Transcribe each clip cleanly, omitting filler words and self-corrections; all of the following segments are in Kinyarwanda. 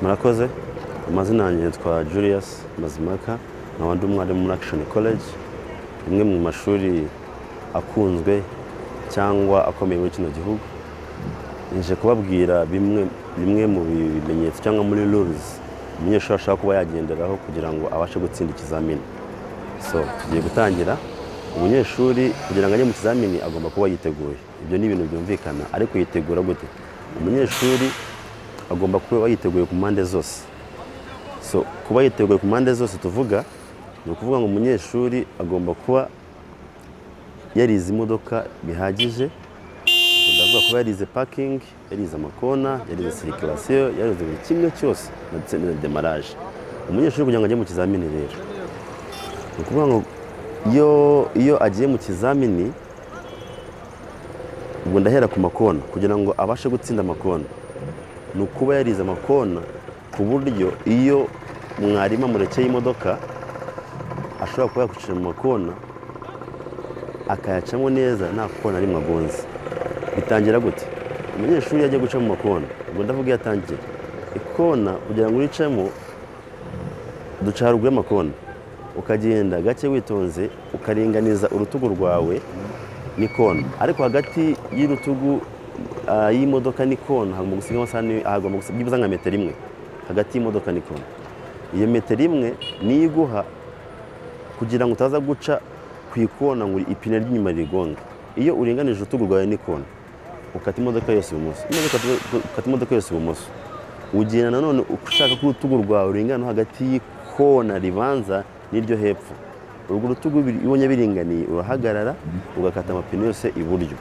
Murakoze. Amazina yanjye yitwa Julius Mazimaka, nkaba ndi umwarimu muri Action College, imwe mu mashuri akunzwe cyangwa akomeye muri kino gihugu. Nje kubabwira bimwe mu bimenyetso cyangwa muri rules umunyeshuri ashobora kuba yagenderaho kugira ngo abashe gutsinda ikizamini. So tugiye gutangira. Umunyeshuri kugira ngo ajye mu kizamini agomba kuba yiteguye. Ibyo ni ibintu byumvikana, ariko yitegura gute? Umunyeshuri agomba kuba yiteguye ku mpande zose. So kuba yiteguye ku mpande zose tuvuga, ni ukuvuga ngo umunyeshuri agomba kuba yarize imodoka bihagije. Ndavuga kuba yarize parking, yarize amakona, yarize circulation, yarize buri kimwe cyose ndetse na démarrage. Umunyeshuri kugira ngo ajye mu kizamini rero, ni ukuvuga ngo iyo agiye mu kizamini, ubwo ndahera ku makona. Kugira ngo abashe gutsinda amakona, ni ukuba yarize amakona ku buryo iyo mwarimu amurekeye imodoka ashobora kuba yakwicara mu makona akayacamo neza, nta kona rimwe agonze. Bitangira gute? Umunyeshuri iyo agiye guca mu makona, ubwo ndavuga iyo atangira ikona, kugira ngo uricemo, duca haruguru y'amakona, ukagenda gake witonze, ukaringaniza urutugu rwawe n'ikona. Ariko hagati y'urutugu y'imodoka n'ikona hagomba gusigamo hagomba gusiga byibuze nka metero 1 hagati y'imodoka n'ikona. Iyo metero 1 niyo iguha kugira ngo utaza guca ku ikona ngo ipine ry'inyuma rigonge. Iyo uringanije urutugu rwawe n'ikona, ukata imodoka yose ibumoso, ukata imodoka yose ibumoso, ugenda nanone ushaka ko urutugu rwawe ruringana no hagati y'ikona ribanza n'iryo hepfo. Urwo rutugu iyo ubonye biringaniye, urahagarara, ugakata amapine yose iburyo.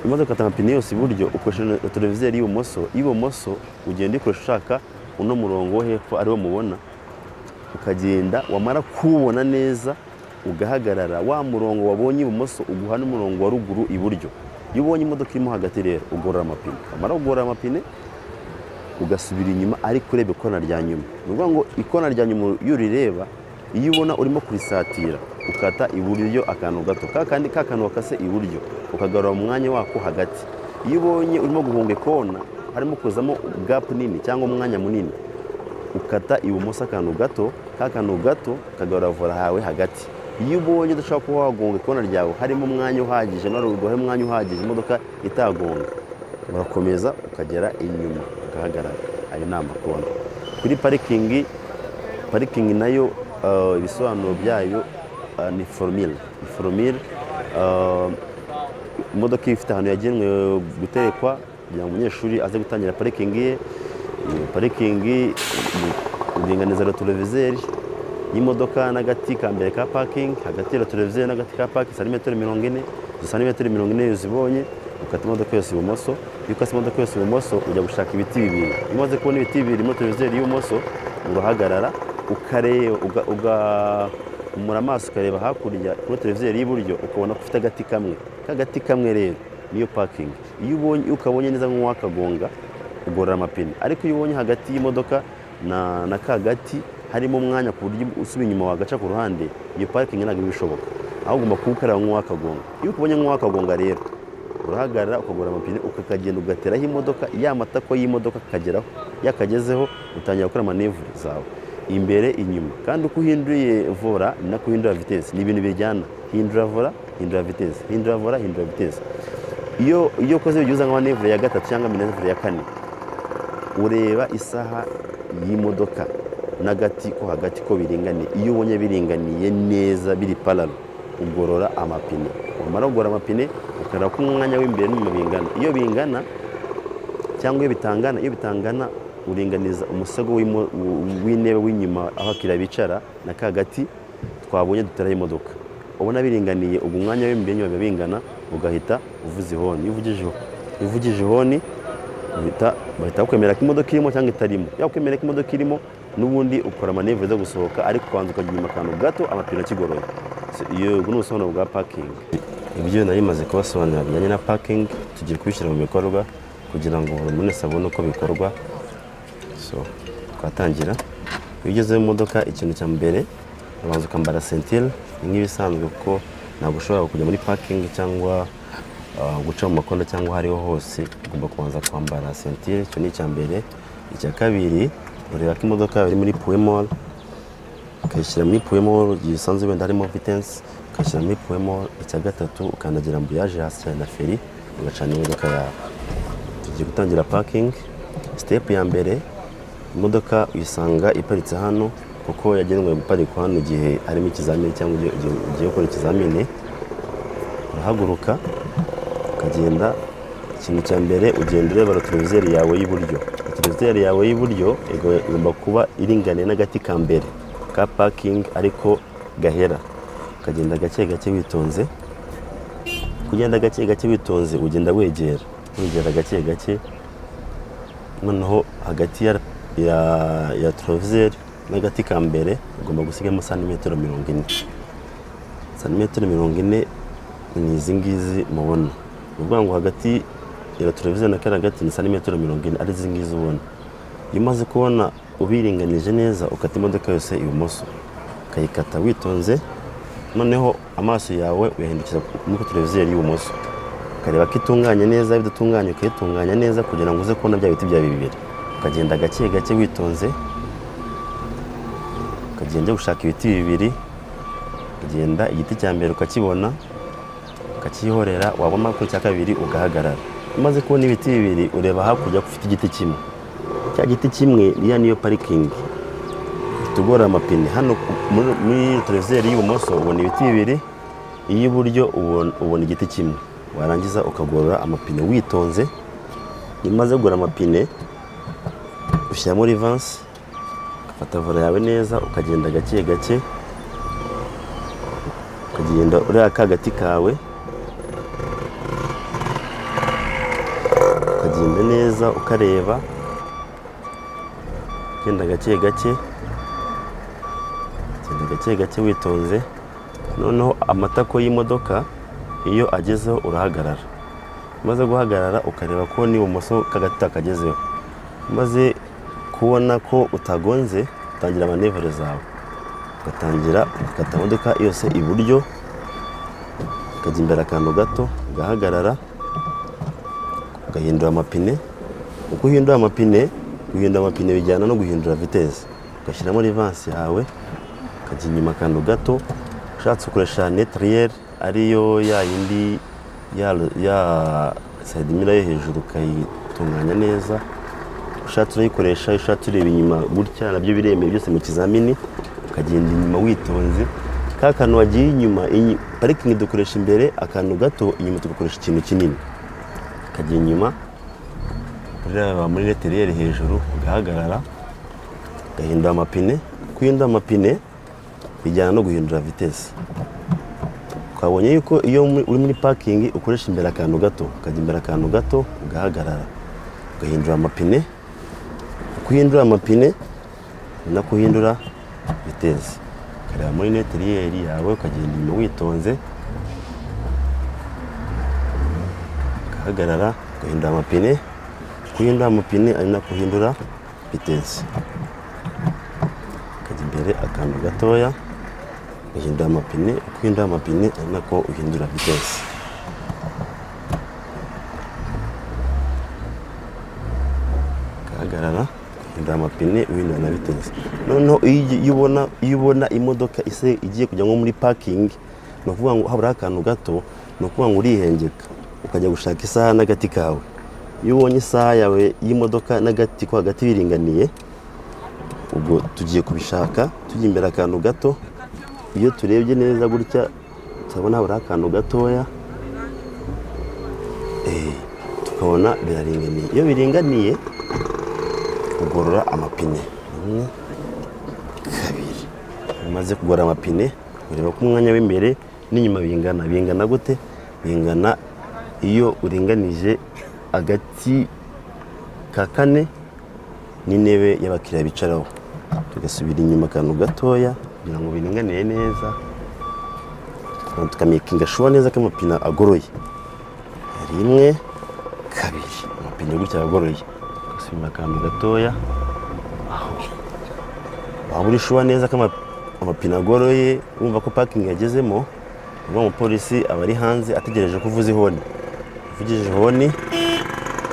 Umaze gukata amapine yose iburyo, ukoresha rétroviseur y'ibumoso. Y'ibumoso ugenda uyikoresha ushaka uno murongo wo hepfo ariwo mubona, ukagenda, wamara kuwubona neza ugahagarara. Wa murongo wabonye ibumoso uguha n'umurongo wa ruguru iburyo. Iyo ubonye imodoka irimo hagati rero, ugorora amapine. Wamara kugorora amapine, ugasubira inyuma, ariko ureba ikona rya nyuma. Ni ukuvuga ngo ikona rya nyuma iyo urireba, iyo ubona urimo kurisatira, ukata iburyo akantu gato, ka kandi ka kantu wakase iburyo ukagarura mu mwanya wako hagati. Iyo ubonye urimo guhunga ikona, harimo kuzamo gap nini cyangwa umwanya munini, ukata ibumoso akantu gato, ka kantu gato kagarura volant hawe hagati. Iyo ubonye udashobora kuba wagonga ikona ryawe, harimo umwanya uhagije, no haruguru harimo umwanya uhagije, imodoka itagonga, urakomeza ukagera inyuma ugahagarara. Ayo ni amakona. Kuri parking, parking nayo ibisobanuro byayo ni formule, ni formule. Imodoka iba ifite ahantu yagenwe guterekwa kugira ngo umunyeshuri aze gutangira parking ye. Iyo parking, uringaniza rétroviseur y'imodoka n'agati ka mbere ka parking. Hagati ya rétroviseur n'agati ka parking santimetero 40. Izo santimetero 40 iyo uzibonye, ukata imodoka yose ibumoso. Iyo ukase imodoka yose ibumoso, ujya gushaka ibiti bibiri. Iyo umaze kubona ibiti bibiri muri rétroviseur y'ibumoso, urahagarara, ukareba, ugahumura amaso, ukareba hakurya kuri rétroviseur y'iburyo, ukabona ko ufite agati kamwe. Ka gati kamwe rero niyo parking. Iyo ubonye, iyo ukabonye neza nk'uwakagonga, ugorora amapine. Ariko iyo ubonye hagati y'imodoka na ka gati harimo umwanya ku buryo usubiye inyuma wagaca ku ruhande, iyo parking ntabwo iba ishoboka, aho ugomba kuwukareba nk'uwakagonga. Iyo ukubonye nk'uwakagonga rero, urahagarara, ukagorora amapine, ukakagenda ugateraho imodoka, ya matako y'imodoka akageraho. Yakagezeho, utangira gukora manœuvre zawe imbere, inyuma. Kandi uko uhinduye volant ni nako uhindura vitesse, ni ibintu bijyana. Hindura volant, hindura vitesse, hindura volant, hindura vitesse. Iyo ukoze ibyo nka manœuvre ya gatatu cyangwa manœuvre ya kane, ureba isaha y'imodoka n'agati ko hagati ko biringaniye. Iyo ubonye biringaniye neza, biri parallèle, ugorora amapine. Wamara kugorora amapine, ukareba ko umwanya w'imbere n'inyuma bingana. Iyo bingana cyangwa iyo bitangana, iyo bitangana, uringaniza umusego w'intebe w'inyuma aho abakiriya bicara na ka gati twabonye duteraho imodoka. Ubona biringaniye, ubwo umwanya w'imbere n'inyuma biba bingana, ugahita uvuza ihoni. Iyo uvugije ihoni, bahita bakwemera ko imodoka irimo cyangwa itarimo. Iyo bakwemera ko imodoka irimo, n'ubundi ukora manœuvre zo gusohoka, ariko ukabanza ukajya inyuma akantu gato, amapine akigoroye. So, iyo ubwo ni ubusobanuro bwa parking. Ibyo nari maze kubasobanurira bijyanye na parking, tugiye kubishyira mu bikorwa kugira ngo buri muntu wese abone uko bikorwa. So twatangira. Iyo ugeze mu modoka, ikintu cya mbere ubanza ukambara ceinture. Ni nk'ibisanzwe, kuko ntabwo ushobora kujya muri parking cyangwa guca mu makona cyangwa aho ariho hose, ugomba kubanza kwambara ceinture. Icyo ni icya mbere. Icya kabiri, ureba ko imodoka yawe iri muri point mort, ukayishyira muri point mort igihe usanze wenda harimo vitesse, ukayishyira muri point mort. Icya gatatu, ukandagira embrayage hasi cyane na feri, ugacana imodoka yawe. Tugiye gutangira parking. Step ya mbere, imodoka uyisanga iparitse hano kuko yagenwe guparikwa hano igihe harimo ikizamini cyangwa igihe ugiye gukora ikizamini. Urahaguruka ukagenda. Ikintu cya mbere, ugenda ureba rétroviseur yawe y'iburyo. Rétroviseur yawe y'iburyo igomba kuba iringaniye n'agati ka mbere ka parking, ariko gahera. Ukagenda gake gake witonze. Kugenda gake gake witonze, ugenda wegera, wegera gake gake. Noneho hagati ya rétroviseur n'agati ka mbere ugomba gusigamo santimetero 40. Santimetero 40 ni izi ngizi mubona. Ni ukuvuga ngo hagati ya rétroviseur na kariya gati ni santimetero 40, ari izi ngizi ubona. Iyo umaze kubona ubiringanije neza, ukata imodoka yose ibumoso, ukayikata witonze. Noneho amaso yawe uyahindukiza muri rétroviseur y'ibumoso, ukareba ko itunganye neza. Ibidatunganye ukayitunganya neza kugira ngo uze kubona bya biti byawe bibiri. Ukagenda gake gake witonze, ukagenda gushaka ibiti bibiri. Ukagenda, igiti cya mbere ukakibona, ukacyihorera. Wabona ko icya kabiri, ugahagarara. Umaze kubona ibiti bibiri, ureba hakurya ko ufite igiti kimwe. Cya giti kimwe, iriya niyo parking. Tugora amapine hano muri rétroviseur y'ibumoso ubona ibiti bibiri, iy'iburyo ubona igiti kimwe. Warangiza ukagorora amapine witonze. Iyo umaze kugorora amapine, ushyiramo reverse, ugafata volant yawe neza, ukagenda gake gake, ukagenda ureba ka gati kawe, ukagenda neza ukareba, ugenda gake gake, ugenda gake gake witonze. Noneho amatako y'imodoka iyo agezeho, urahagarara. Umaze guhagarara, ukareba ko n'ibumoso kagati utakagezeho. Umaze kubona ko utagonze, utangira manœuvre zawe, ugatangira ugakata imodoka yose iburyo, ukajya imbere akantu gato, ugahagarara, ugahindura amapine. Uko uhindura amapine, guhindura amapine bijyana no guhindura vitesse. Ugashyiramo reverse yawe, ukajya inyuma akantu gato. Ushatse ukoresha neutre, ariyo ya yindi ya side mirror yo hejuru, ukayitunganya neza. Ushatse urayikoresha, ushatse ureba inyuma gutya, nabyo biremewe byose mu kizamini. Ukagenda inyuma witonze. Ka kantu wagiye inyuma, parking dukoresha imbere akantu gato, inyuma tugakoresha ikintu kinini. Ukajya inyuma, ureba muri rétro hejuru, ugahagarara, ugahindura amapine. Guhindura amapine bijyana no guhindura vitesse. Twabonye yuko iyo uri muri parking ukoresha imbere akantu gato, ukajya imbere akantu gato, ugahagarara, ugahindura amapine. Uko uhindura amapine ni nako uhindura vitesse. Ukareba muri neutre yawe, ukagenda inyuma witonze, ugahagarara, ugahindura amapine. Uko uhindura amapine ari nako uhindura vitesse. Ukajya imbere akantu gatoya, ugahindura amapine. Uko uhindura amapine ari nako uhindura vitesse. Ugahagarara, ugahindura amapine, uhindura na vitesse. Noneho iyo ubona imodoka ise igiye kujya nko muri parking, ni ukuvuga ngo haburaho akantu gato, ni ukuvuga ngo urihengeka ukajya gushaka isaha n'agati kawe. Iyo ubonye isaha yawe y'imodoka n'agati ko hagati biringaniye, ubwo tugiye kubishaka. Tujya imbere akantu gato. Iyo turebye neza gutya, turabona haburaho akantu gatoya, tukabona biraringaniye. Iyo biringaniye, ugorora amapine rimwe, kabiri. Umaze kugorora amapine, ureba ko umwanya w'imbere n'inyuma bingana. Bingana gute? Bingana iyo uringanije agati ka kane n'intebe y'abakiriya bicaraho. Tugasubira inyuma akantu gatoya kugira ngo biringanire neza, tukamakinga sure neza ko amapine agoroye. Rimwe, kabiri, amapine gutya agoroye. Tugasubira akantu gatoya aho. Waba uri sure neza ko amapine agoroye, wumva ko parking yagezemo, ubwo umupolisi aba ari hanze ategereje ko uvuza ihoni. Uvugije ihoni,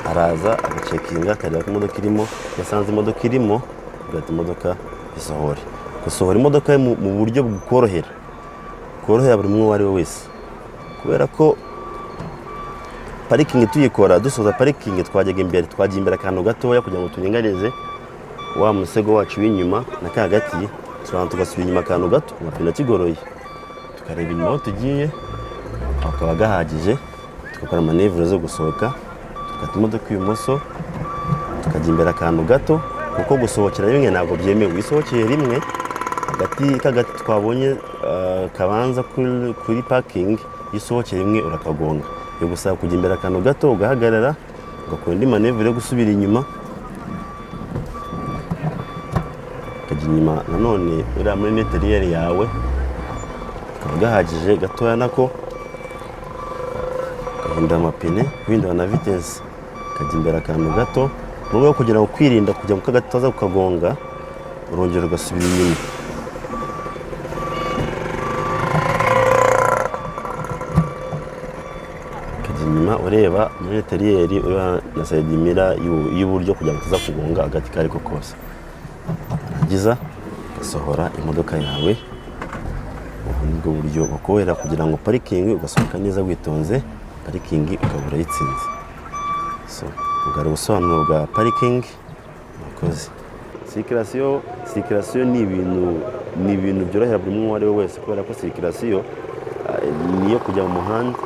araza. Araza agacekinga, akareba ko imodoka irimo. Yasanze imodoka irimo, ugahita imodoka isohore. Gusohora imodoka mu buryo bukorohera, bworohera buri umwe uwo ari we wese, kubera ko parking tuyikora, dusoza parking twajyaga imbere, twagiye imbere akantu gatoya kugira ngo turinganize wa musego wacu w'inyuma na ka gati. Turabanza tugasubira inyuma akantu gato, amapine akigoroye, tukareba inyuma aho tugiye, aho kaba gahagije, tugakora manœuvre zo gusohoka. Tukata imodoka ibumoso, tukajya imbere akantu gato, kuko gusohokera rimwe ntabwo byemewe. Iyo usohokeye rimwe hagati k'agati twabonye kabanza kuri parking, iyo usohokeye rimwe urakagonga. Bigusaba kujya imbere akantu gato, ugahagarara, ugakora indi manœuvre yo gusubira inyuma, ukajya inyuma nanone uriya muri intérieur yawe, kaba gahagije gatoya nako, ugahindura amapine, guhindura na vitesse, ukajya imbere akantu gato mu rwego rwo kugira ngo kwirinda kujya mu kagati utaza kukagonga, urongera ugasubira inyuma, ukajya inyuma ureba muri intérieur, ureba na side mirror y'iburyo kugira ngo utaza kugonga agati ko ariko kose. Warangiza ugasohora imodoka yawe. Ubu ni bwo buryo bukorohera kugira ngo parking ugasohoka neza witonze, parking ukaba urayitsinze. So ubwo ari ubusobanuro bwa parking. Murakoze. Circulation ni ibintu byorohera buri umwe uwo ari we wese, kubera ko circulation niyo kujya mu muhanda.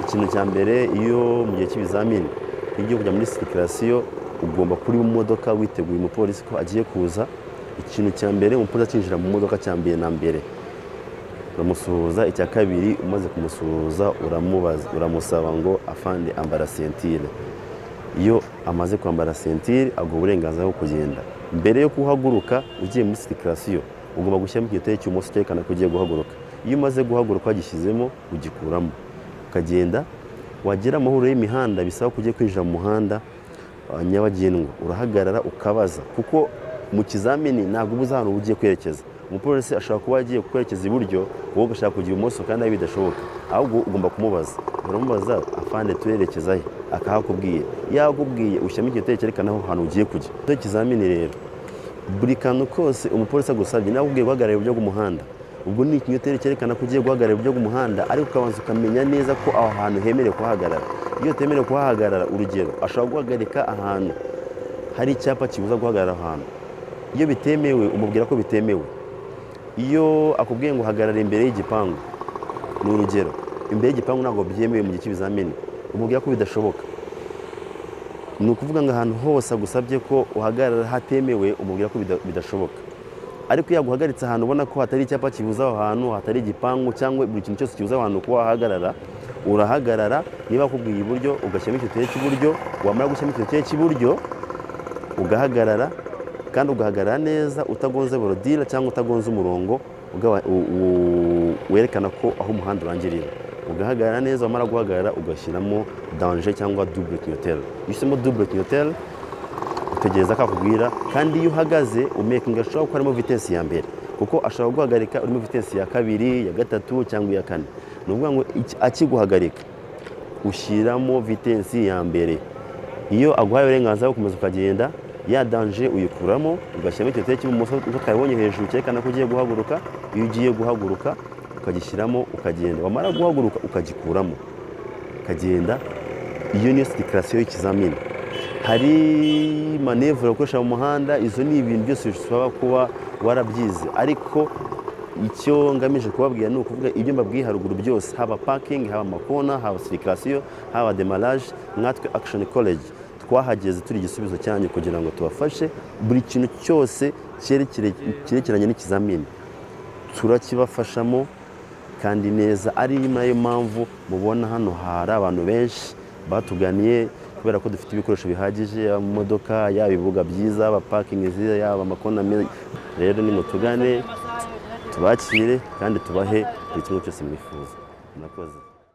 Ikintu cya mbere, iyo mu gihe cy'ibizamini, iyo ugiye kujya muri circulation, ugomba kuri mu modoka witeguye umupolisi ko agiye kuza. Ikintu cya mbere, umupolisi akinjira mu modoka, cya mbere na mbere uramusuhuza. Icya kabiri, umaze kumusuhuza, uramubaza, uramusaba ngo: "Afande, ambara ceinture." Iyo amaze kwambara ceinture, aguha uburenganzira bwo kugenda. Mbere yo kuhaguruka ugiye muri circulation, ugomba gushyiramo ikinyoteri cy'ubumoso cyerekana ko ugiye guhaguruka. Iyo umaze guhaguruka wagishyizemo, ugikuramo, ukagenda. Wagera amahuriro y'imihanda bisaba ko ugiye kwinjira mu muhanda nyabagendwa, urahagarara ukabaza, kuko mu kizamini ntabwo uba uzi ahantu uba ugiye kwerekeza. Umupolisi ashobora kuba agiye kwerekeza iburyo, wowe ugashaka kujya ibumoso, kandi ari bidashoboka. Ahubwo ugomba kumubaza, uramubaza: "Afande, turerekeza he?" Akahakubwira. Iyo akubwiye, ushyiramo ikinyoteri cyerekana aho hantu ugiye kujya. Ikizamini rero, buri kantu kose umupolisi agusabye, nawe ubwiye guhagarara iburyo bw'umuhanda, ubwo ni ikinyoteri cyerekana ko ugiye guhagarara iburyo bw'umuhanda, ariko ukabanza ukamenya neza ko aho hantu hemerewe kuhagarara. Iyo utemerewe kuhahagarara, urugero, ashobora guhagarika ahantu hari icyapa kibuza guhagarara aho hantu. Iyo bitemewe, umubwira ko bitemewe. Iyo akubwiye ngo hagarara imbere y'igipangu, ni urugero, imbere y'igipangu ntabwo byemewe mu gihe cy'ibizamini, umubwira ko bidashoboka. Ni ukuvuga ngo ahantu hose agusabye ko uhagarara hatemewe, umubwira ko bidashoboka. Ariko iyo aguhagaritse ahantu ubona ko hatari icyapa kibuza aho hantu, hatari igipangu cyangwa buri kintu cyose kibuza aho hantu kuba wahagarara, urahagarara. Niba akubwiye iburyo, ugashyiramo ikinyoteri cy'iburyo. Wamara gushyiramo ikinyoteri cy'iburyo, ugahagarara, kandi ugahagarara neza utagonze bordure cyangwa utagonze umurongo werekana ko aho umuhanda urangirira. Ugahagarara neza. Wamara guhagarara, ugashyiramo danger cyangwa double clignoteur. Iyo ushyizemo double clignoteur, utegereza ko akubwira. Kandi iyo uhagaze, umekinga sure ko harimo vitesse ya mbere, kuko ashobora guhagarika urimo vitesse ya kabiri, ya gatatu cyangwa iya kane. Ni ukuvuga ngo akiguhagarika, ushyiramo vitesse ya mbere. Iyo aguhaye uburenganzira bwo gukomeza ukagenda, ya danger uyikuramo, ugashyiramo ikinyoteri cy'ibumoso uko twabibonye hejuru cyerekana ko ugiye guhaguruka. Iyo ugiye guhaguruka, ukagishyiramo, ukagenda. Wamara guhaguruka, ukagikuramo, ukagenda. Iyo niyo circulation y'ikizamini. Hari manœuvre ukoresha mu muhanda, izo ni ibintu byose bisaba kuba warabyize. Ariko icyo ngamije kubabwira ni ukuvuga ibyo mbabwiye haruguru byose, haba parking, haba amakona, haba circulation, haba démarrage, nkatwe Action College twahageze turi igisubizo cyanyu kugira ngo tubafashe. Buri kintu cyose cyerekeranye n'ikizamini turakibafashamo kandi neza, ari nayo mpamvu mubona hano hari abantu benshi batuganiye, kubera ko dufite ibikoresho bihagije, yaba amamodoka, yaba ibibuga byiza, yaba parking nziza, yaba amakona meza. Rero nimutugane, tubakire kandi tubahe buri kimwe cyose mwifuza. Murakoze.